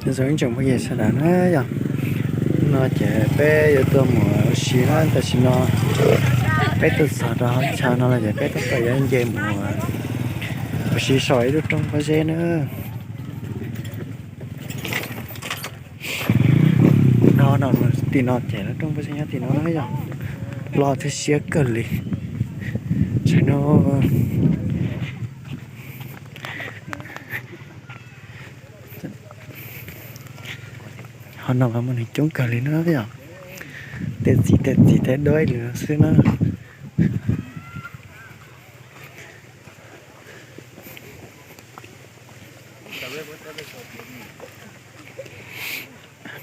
Nyob zoo ib tsoom phooj ywg sawv daws na yom, no ces peb yuav tuaj mus ua si na, tam sim no peb tuaj txog rau hauv chaw no lawm ces peb tab tom yuav nce mus ua si saum ib lub roob pob zeb na. No no tim no ces lub roob pob zeb nyob tim no na yom, los thiab siab kawg li. Tsaim no ho no mas muaj neeg coob kawg li na yom, tej txiv tej txiv tej duab li no xwb na.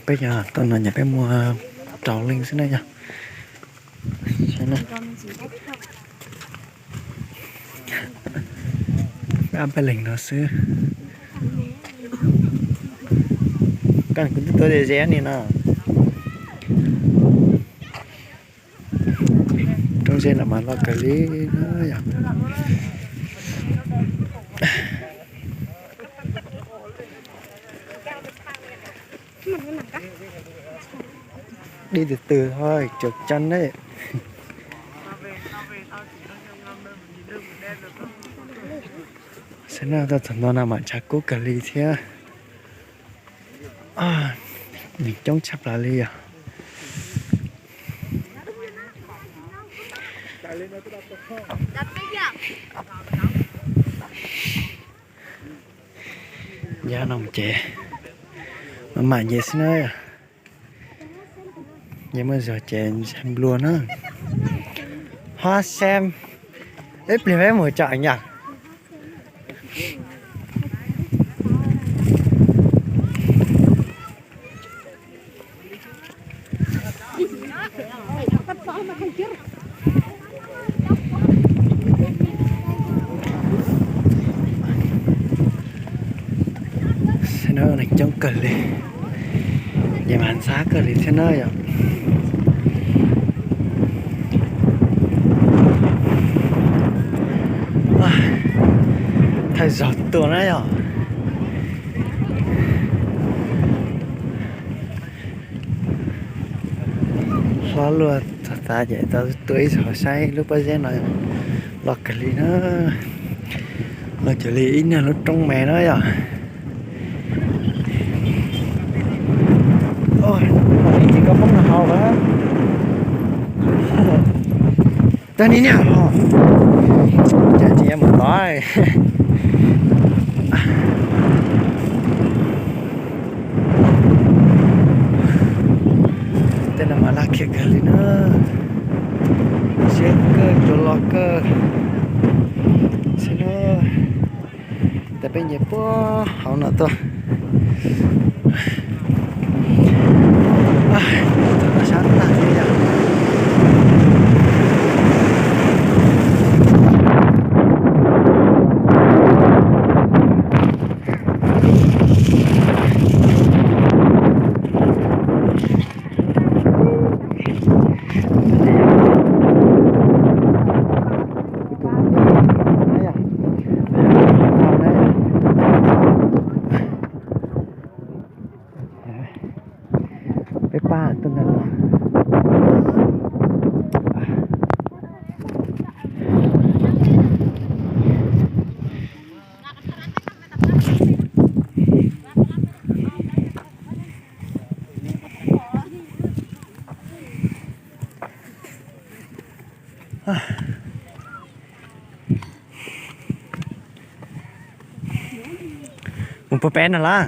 Peb yog tuaj no ces peb muaj rau leej xwb na yom. Peb ob peb leeg no xwb. Koj kuv twb tuaj ze ze ni no. Roob zeb no mas loj kawg li na yom. Dib tus twg ho cov cov ne. Xwb no tuaj txog nto no mas tshav kub kawg li thiab. Neeg coob tshaj plaws li yom. Yav no ces maj mam nce xwb na. Nce muaj zog ces nplua na. Ho xem ib pliag peb mus tsom yom. Neeg coob kawg li, ces mas ntxhab kawg li thiab na yom. Thawj zaug tuaj na yom. Hlob luaj txog tas ces tau tuaj ib zaug saib lub pob zeb no loj kawg li na. Loj kawg li ib niag lub roob me na yom. Tsis koj poob nag hauv a. Tag ni niag ho, cas tsis yuav mus tod. Tej no mas laj khiam kawg li na. Siab kawg, cua loj kawg. Xwb na, tas peb nce puag hauv no tuaj. Txog sab tag li yom. Peb pab tuaj ntawm no. Mus puag peb no las.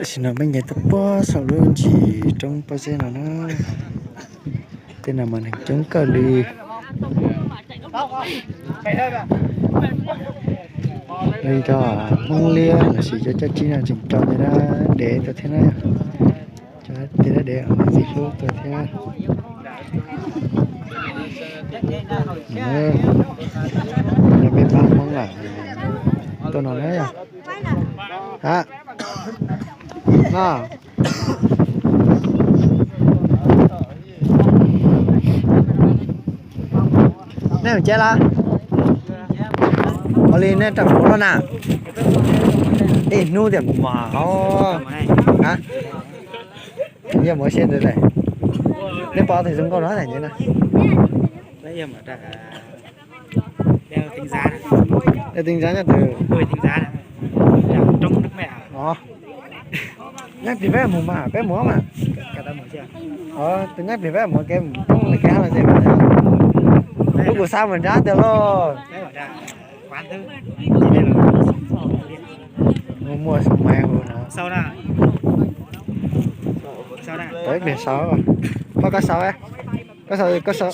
Tam sim no peb nce tuaj puag saum lub ntsis roob pob zeb no na. Tej no mas neeg coob kawg li. Li cov Hmoob Liab los sis cov cov tsib no tseem cov ntawm dab dev tuaj thiab na. Cov ntawm dab dev ntxim hlub tuaj thiab. Yog peb pab Hmoob lawm tuaj no na yog. Ha, no. Nej mus cab lawm? Ua li nej rau mus lawm na? Ib hnub tias mus mas hov. Ha, yog mus siab ntawd lawm. Nej pom tus zoo nkauj no na? Đeo kính dán nyob twg? Đeo kính dán nyob twg? Ui, kính dán à? Đeo trống nước mẹ à? Ov, nyob plig peb mus mas, peb mus mas. Ov, tus nyob plig peb mus kev mus poob li kev hab los ces mas. Lub kuv xa mus nrad tiag lauj. Muaj muaj sau mai hu no. Peb plig sau. Koj, koj sau, koj sau, koj sau.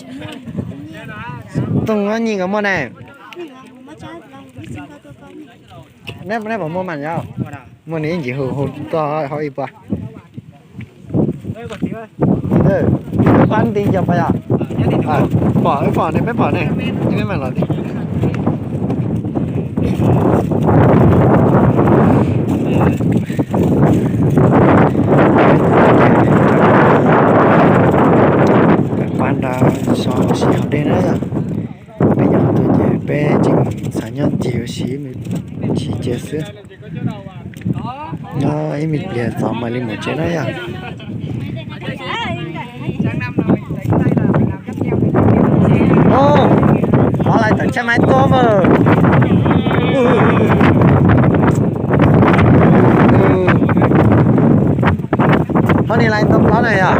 Tooj nyob nyij nkawd muaj ne. Neb, neb puas muaj mas yog? Muaj nws ib ntsis hu, hu tuaj hauv ib puas. Pab nti cov pab yog? Pom, peb pom ne, peb pom ne, peb mam los. Pab nrad so ua si hauv dej na yom. Peb nyob qhov twg ces peb tseem xav nyob ncig ua si, ua si cia xwb. Nyob ib me pliag txog mam li mus tsev na yom. Ov, lawv tawm tsheb maib tuaj mas. Hov ni lawv tau plaub na yom.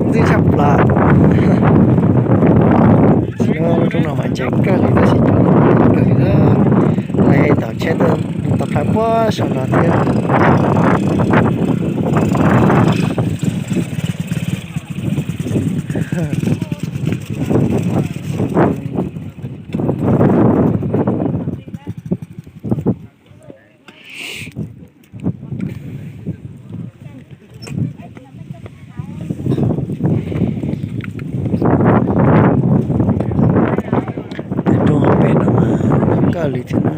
Ntxim tshaj plaws. Lub roob no mas ntse kawg li tab sis cov no kawg li na. Lawv tawm tsheb tuaj tau plhaw puag saum no thiab. Tej roob hauv pes no mas kawg li thiab na.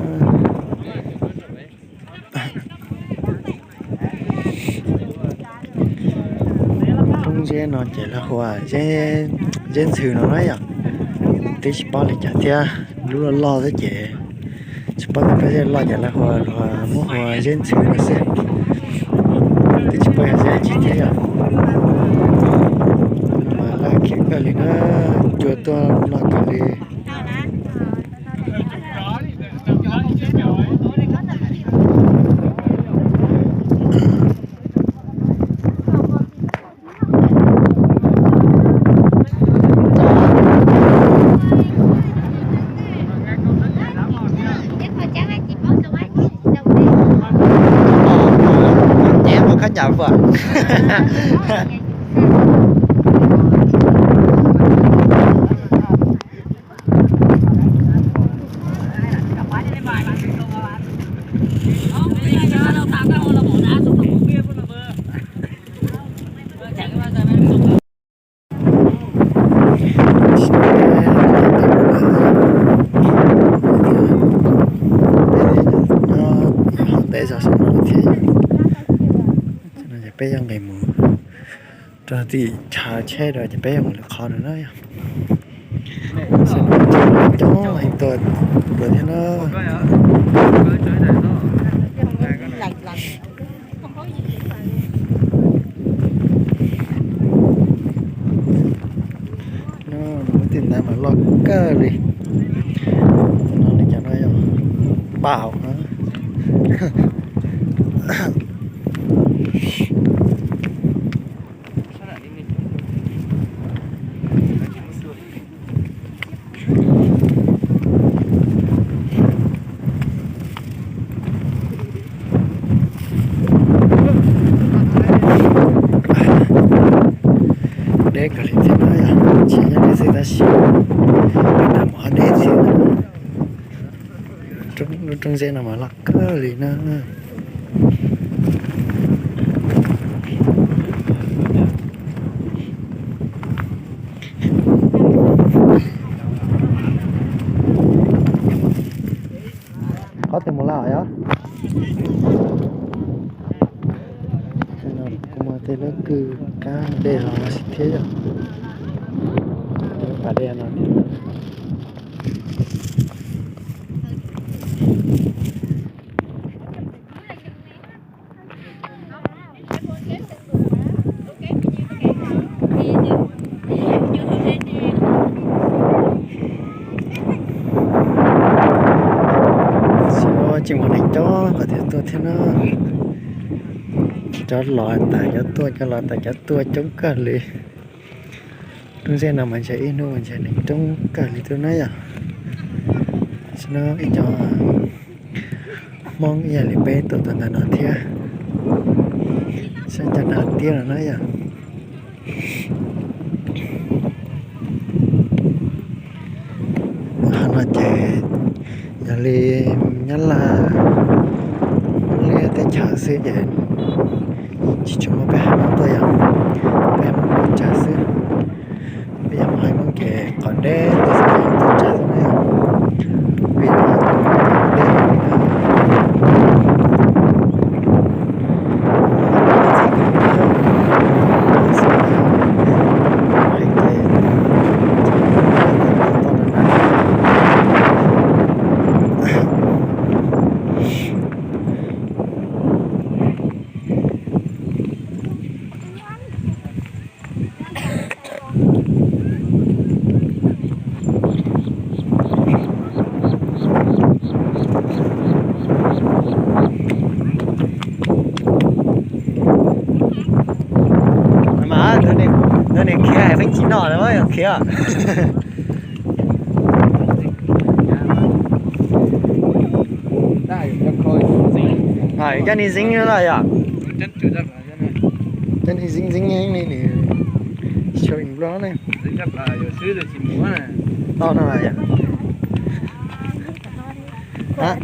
Roob zeb no ces lawv hu ua zeb ntxhw no na yom. Twb tsis paub li cas thiab, lub loj loj xwb ces tsis paub tias peb zej loj ces lawv hu ua, muab hu ua zeb ntxhw no xwb. Twb tsis paub yog zeb dab tsi thiab yom. Mas laj khiav kawg li na, cua tuaj loj kawg li. Nyev mus khab ncaws puas? Ntev zog saum no thiab. Peb yuav nqis mus rau tim chaw tsheb rau ces peb yuav mus lwm qhov rau na yom. Coob heev tuaj dua thiab na. Lub tim ntawd mas loj kawg li. No li cas no yog npaum no. Deb kawg li thiab na yom, tsis nyob deb xwb tab sis peb tab mus ho deb thiab. Lub roob zeb no mas loj kawg li na. Qhov twg mus lawm yog? Kuv muaj tej lub kwj kab dej los xij thiab yog. Pas dej no. Tsis ua tsis mus neeg coob kom thiaj tuaj thiab na. Cov los tas cov tuaj, cov los tas cov tuaj coob kawg li. Lub zej no mas ntshe ib hnub mas ntshe neeg coob kawg li tuaj na yom. Sim no ib co Hmoob ib yam li peb tuaj tau ntawm no thiab. Saib cov nag tiab no na yom. Qhov no ces yog li Nyab Laj, Hmoob Liab teb chaws xwb ces tsis tshua muaj peb haiv Hmoob tuaj yom, peb haiv Hmoob tuaj tsawg xwb. Peb yog haiv Hmoob ces qhov deb tuaj xwb ces tuaj tsawg xwb na yom. Peb yog deb Mas tus niam khiav hais pheej tsis noj na, yog khiav. Coj ni zeeb lawm yom. Coj ni zeeb zeeb heev li nim. Tsis tshua nplog ne. Tau no yom. Tam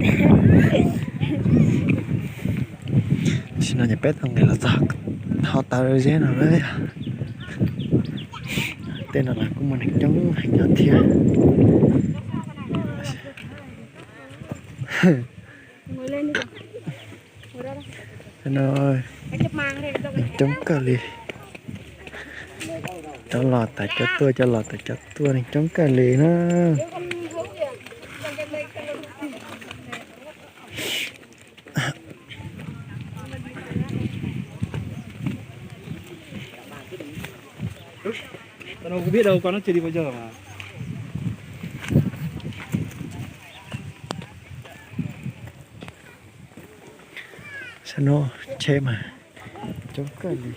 sim no ces peb tau nqis los txog hauv taw zeb no lawm. Tej no los kuj muaj neeg coob heev nyob thiab. Neeg coob kawg li. Cov los tas cov tuaj, cov los tas cov tuaj, neeg coob kawg li na. Sab no tsheb mas coob kawg li.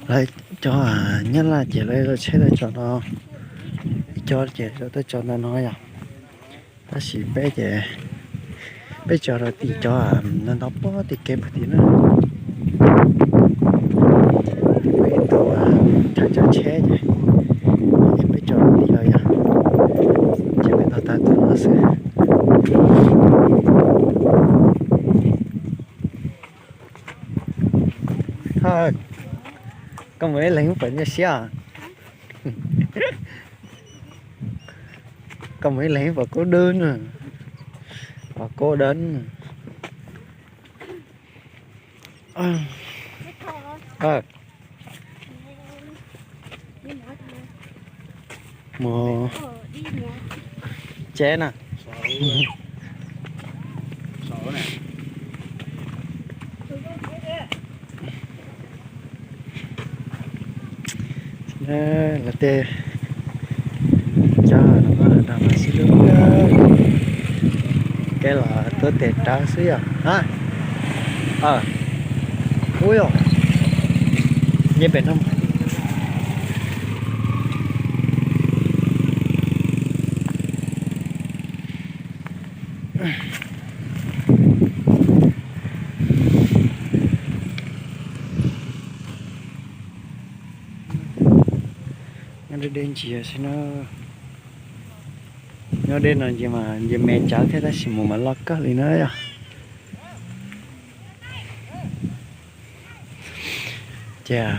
Lawv cov Nyab Laj ces lawv tsheb tawm tso no, ib co ces tawm tso ntawm no yom. Tab sis peb ces peb tso rau tim cov no ntau pob tim kev puag tim na. Tim peb tus chaw tsheb ces peb tso rau tim lawm yom. Ces peb tau tag tus no xwb. Koj mus ib leeg puas nyuaj siab? Koj mus ib leeg puas kub dub na? Puas kub dub? Mus tsev na. Lawv tej cov no mas sib hlub kawg. Kev los tuav tes rawv xwb yom. Ub yom, nce pem no. Nyob deb deb ntsis xwb na. Nyob deb no ces mas nce me tsawv thiab tab sis mus mas loj kawg li na yog. Ces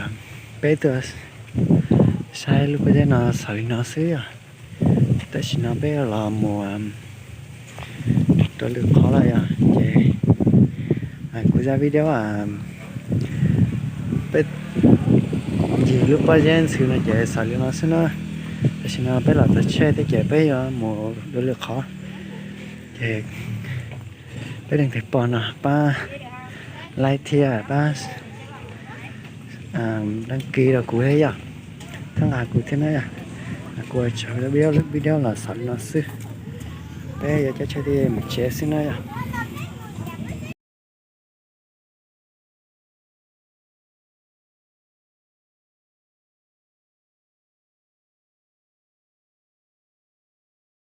peb tuaj saib lub pob zeb no xaus li no xwb yog. Tam sim no peb los mus rau lwm qhov lawm yog ces kuv zaj video peb ncig lub pob zeb ntxhw no ces xaus li no xwb na. Tam sim no peb los txog tsheb thiab ces peb yuav mus dua lwm qhov. Ces peb leej twg pom no pab like thiab pab đăng ký rau kuv thiab yog, thiab nqa kuv thiab na yog. Kuv tso video los xaus li no xwb. Peb yuav caij tsheb mus tsev xwb na yog.